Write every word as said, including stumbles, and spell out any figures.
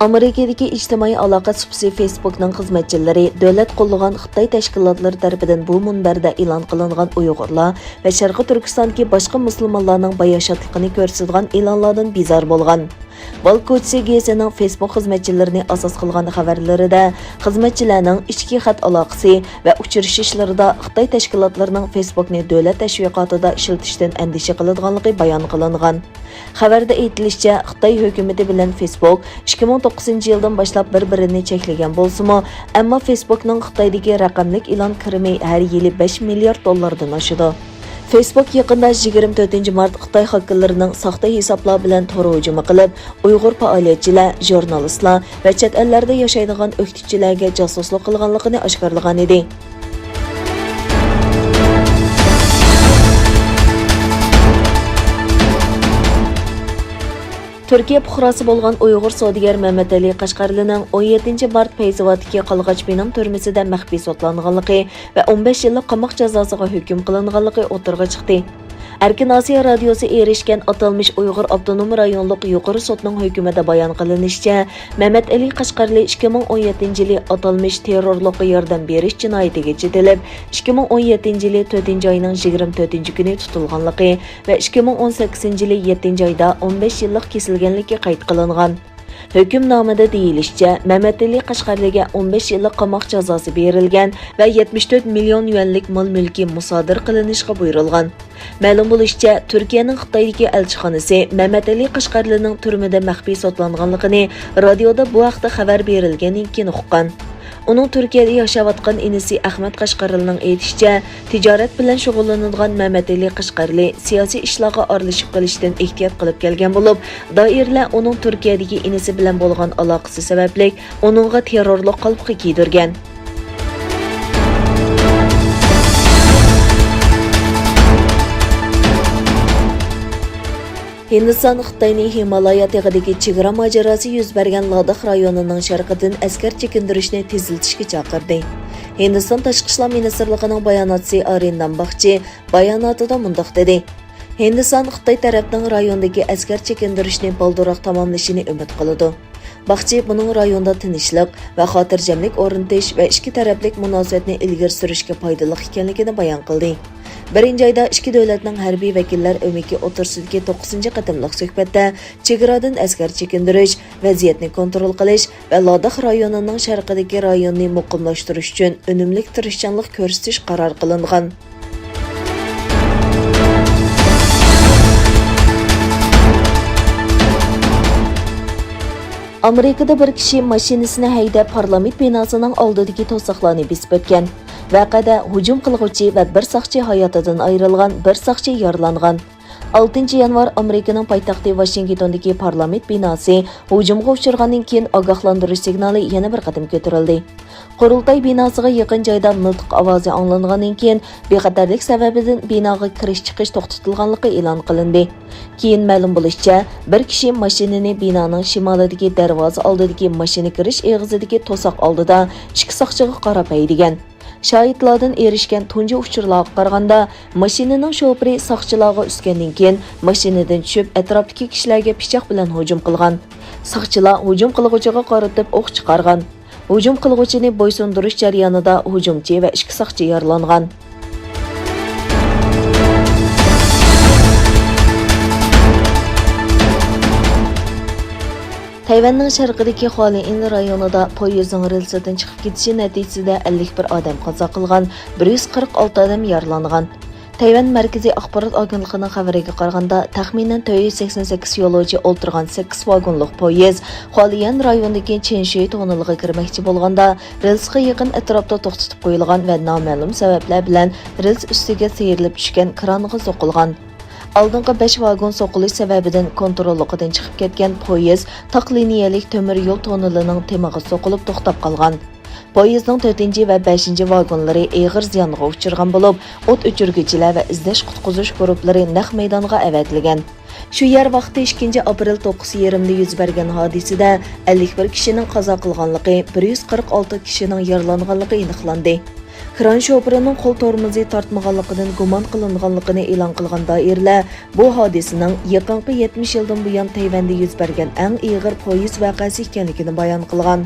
ئامېرىكىدىكى ئىجتىمائىي ئالاقە سۇپىسى فېيسبۇكنىڭ خىزمەتچىلىرى دۆلەت قوللىغان خىتاي تەشكىلاتلىرى تەرىپىدىن بۇ مۇنبەردە ئېلان قىلىنغان ئۇيغۇرلار ۋە شەرقىي تۈركىستاندىكى باشقا مۇسۇلمانلارنىڭ باياشاتلىقىنى كۆرسىتىدىغان ئېلانلاردىن بىزار بولغان. بال كوچىسى گېزىتىنىڭ فېيسبۇك خىزمەتچىلىرىنى ئاساس قىلغان خەۋەرلىرىدە، خىزمەتچىلەرنىڭ ئىچكى خەت ئالاقىسى ۋە ئۇچرىشىشلىرىدا خىتاي تەشكىلاتلىرىنىڭ فېيسبۇكنى دۆلەت تەشۋىقاتىدا ئىشلىتىشتىن ئەندىشە قىلىدىغانلىقى بايان قىلىنغان. خەۋەردە ئېيتىلىشىچە، خىتاي ھۆكۈمىتى بىلەن فېيسبۇك ئىككى مىڭ توققۇزىنچى يىلدىن باشلاپ بىر-بىرىنى چەكلىگەن بولسىمۇ، ئەمما فېيسبۇكنىڭ خىتايدىكى رەقەملىك ئېلان كىرىمى ھەر يىلى بەش مىليارد دوللاردىن ئاشىدۇ. فېيسبۇك يېقىندا يىگىرمە تۆتىنچى مارت خىتاي خاكېرلىرىنىڭ ساختا ھېسابلار بىلەن تور ھۇجۇمى قىلىپ، ئۇيغۇر پائالىيەتچىلەر، ژۇرنالىستلار ۋە چەت ئەللەردە ياشايدىغان ئۆكتىچىلەرگە جاسۇسلۇق قىلغانلىقىنى ئاشكارىلىغان ئىدى. تۈركىيە پۇقراسى بولغان ئۇيغۇر سودىگەر مەمەتئېلى قەشقەرلىنىڭ ئون يەتتىنچى مارت پەيزاۋاتتىكى قالغاچ بىنىڭ تۈرمىسىدە مەخپىي سوتلانغانلىقى ۋە ئون بەش يىللىق قاماق جازاسىغا ھۆكۈم قىلىنغانلىقى ئوتتۇرىغا چىقتى. ئەركىن ئاسىيا رادىيوسى ئېرىشكەن ئاتالمىش ئۇيغۇر ئاپتونوم رايونلۇق يۇقىرى سوتنىڭ ھۆكمىدە بايان قىلىنىشىچە، مەمەتئېلى قەشقەرلى ئىككى مىڭ ئون يەتتىنچى يىلى ئاتالمىش تېررورلۇققا ياردەم بېرىش جىنايىتىگە چېتىلىپ، ئىككى مىڭ ئون يەتتىنچى يىلى تۆتىنچى ئاينىڭ يىگىرمە تۆتىنچى كۈنى تۇتۇلغانلىقى ۋە ئىككى مىڭ ئون سەككىزىنچى يىلى يەتتىنچى ئايدا ئون بەش يىللىق كېسىلگەنلىكى قەيت قىلىنغان. ھۆكۈمنامىدە دېيىلىشىچە، مەمەتئېلى قەشقەرلىگە ئون بەش يىللىق قاماق جازاسى بېرىلگەن ۋە يەتمىش تۆت مىليون يۈەنلىك مال-مۈلكى مۇسادىرە قىلىنىشقا بۇيرۇلغان. مەلۇم بولۇشىچە، تۈركىيەنىڭ خىتايدىكى ئەلچىخانىسى مەمەتئېلى قەشقەرلىنىڭ تۈرمىدە مەخپىي سوتلانغانلىقىنى رادىيودا بۇ ھەقتە خەۋەر بېرىلگەندىن كېيىن ئۇققان. ئۇنىڭ تۈركىيەدە ياشاۋاتقان ئىنىسى ئەخمەت قەشقەرلىنىڭ ئېيتىشىچە، تىجارەت بىلەن شۇغۇللىنىدىغان مەمەتئېلى قەشقەرلى سىياسىي ئىشلارغا ئارىلىشىپ قېلىشتىن ئېھتىيات قىلىپ كەلگەن بولۇپ، دائىرىلەر ئۇنىڭ تۈركىيەدىكى ئىنىسى بىلەن بولغان ئالاقىسى سەۋەبلىك ئۇنىڭغا تېررورلۇق قالپىقى كىيدۈرگەن. ھىندىستان خىتاينى ھىمالايا تېغىدىكى چېگرا ماجىراسى يۈز بەرگەن لاداخ رايونىنىڭ شەرقىدىن ئەسكەر چېكىندۈرۈشنى تېزلىتىشكە چاقىردى. ھىندىستان تاشقى ئىشلار مىنىستىرلىقىنىڭ باياناتچىسى ئارىندام باخچى باياناتىدا مۇنداق دېدى: ھىندىستان خىتاي تەرەپنىڭ رايوندىكى ئەسكەر چېكىندۈرۈشنى بالدۇرراق تاماملىشىنى ئۈمىد قىلىدۇ. باخچى بۇنىڭ رايوندا تىنچلىق ۋە خاتىرجەملىك ئورنىتىش ۋە ئىككى تەرەپلىك مۇناسىۋەتنى ئىلگىرى سۈرۈشكە پايدىلىق ئىكەنلىكىنى بايان قىلدى. بىرىنچى ئايدا ئىككى دۆلەتنىڭ ھەربىي ۋەكىللەر ئۆمىكى ئوتتۇرىسىدىكى توققۇزىنچى قېتىملىق سۆھبەتتە چېگرادىن ئەسكەر چېكىندۈرۈش، ۋەزىيەتنى كونترول قىلىش ۋە لاداخ رايونىنىڭ شەرقىدىكى رايوننى مۇقىملاشتۇرۇش ئۈچۈن ئۈنۈملۈك تىرىشچانلىق كۆرسىتىش قارار قىلىنغان. ئامېرىكىدا بىر كىشى ماشىنىسىنى ھەيدەپ، پارلامېنت بىناسىنىڭ ئالدىدىكى توساقلارنى بېسىپ ئۆتكەن. ۋەقەدە ھۇجۇم قىلغۇچى ۋە بىر ساقچى ھاياتىدىن ئايرىلغان، بىر ساقچى يارىلانغان. ئالتىنچى يانۋار ئامېرىكىنىڭ پايتەختى ۋاشىنگتوندىكى پارلامېنت بىناسى ھۇجۇمغا ئۇچرىغاندىن كېيىن، ئاگاھلاندۇرۇش سىگنالى يەنە بىر قېتىم كۆتۈرۈلدى. قۇرۇلتاي بىناسىغا يېقىن جايدا مىلتىق ئاۋازى ئاڭلانغاندىن كېيىن، بىخەتەرلىك سەۋەبىدىن بىناغا كىرىش-چىقىش توختىتىلغانلىقى ئېلان قىلىندى. كېيىن مەلۇم بولۇشىچە، بىر كىشى ماشىنىنى بىنانىڭ شىمالىدىكى دەرۋازا ئالدىدىكى ماشىنا كىرىش ئېغىزىدىكى توساق ئالدىدا ئىككى ساقچىغا قاراپ ھەيدىگەن. شاھىتلاردىن ئېرىشكەن تۇنجى ئۇچۇرلارغا قارىغاندا، ماشىنىنىڭ شوپۇرى ساقچىلارغا ئۈسكەندىن كېيىن، ماشىنىدىن چۈشۈپ، ئەتراپتىكى كىشىلەرگە پىچاق بىلەن ھۇجۇم قىلغان. ساقچىلار ھۇجۇم قىلغۇچىغا قارىتىپ ئوق چىقارغان. ھۇجۇم قىلغۇچىنى بويسۇندۇرۇش جەريانىدا ھۇجۇمچى ۋە ئىككى ساقچى يارىلانغان. تەيۋەننىڭ شەرقىدىكى خۇالىئىن رايونىدا پويىزنىڭ رېلسىدىن چىقىپ كېتىشى نەتىجىسىدە ئەللىك بىر ئادەم قازا قىلغان، بىر يۈز قىرىق ئالتە ئادەم يارىلانغان. تەيۋەن مەركىزىي ئاخبارات ئاگېنتلىقىنىڭ خەۋىرىگە قارىغاندا، تەخمىنەن تۆت يۈز سەكسەن سەككىز يولۇچى ئولتۇرغان سەككىز ۋاگونلۇق پويىز خۇالىيەن رايونىدىكى چىنشۈي توننېلىغا كىرمەكچى بولغاندا، رېلسقا يېقىن ئەتراپتا توختىتىپ قويۇلغان ۋە نامەلۇم سەۋەبلەر بىلەن رېلس ئۈستىگە سىيرىلىپ چۈشكەن كرانغا سوقۇلغان. ئالدىنقى بەش ۋاگون سوقۇلۇش سەۋەبىدىن كونتروللۇقىدىن چىقىپ كەتكەن پويىز تاق لىنىيەلىك تۆمۈر يول توننېلىنىڭ تېمىغا سوقۇلۇپ توختاپ قالغان. پويىزنىڭ تۆتىنچى ۋە بەشىنچى ۋاگونلىرى ئېغىر زىيانغا ئۇچرىغان بولۇپ، ئوت ئۆچۈرگۈچىلەر ۋە ئىزدەش-قۇتقۇزۇش گۇرۇپپىلىرى نەق مەيدانغا ئەۋەتىلگەن. شۇ يەر ۋاقتى ئىككىنچى ئاپرېل توققۇز يېرىمدا يۈز بەرگەن ھادىسىدە ئەللىك بىر كىشىنىڭ قازا قىلغانلىقى، بىر يۈز قىرىق ئالتە كىشىنىڭ يارىلانغانلىقى ئېنىقلاندى. كران شوپۇرىنىڭ قول تورمۇزى تارتمىغانلىقىدىن گۇمان قىلىنغانلىقىنى ئېلان قىلغان دائىرىلەر بۇ ھادىسىنىڭ يېقىنقى يەتمىش يىلدىن بۇيان تەيۋەندە يۈز بەرگەن ئەڭ ئېغىر پويىز ۋەقەسى ئىكەنلىكىنى بايان قىلغان.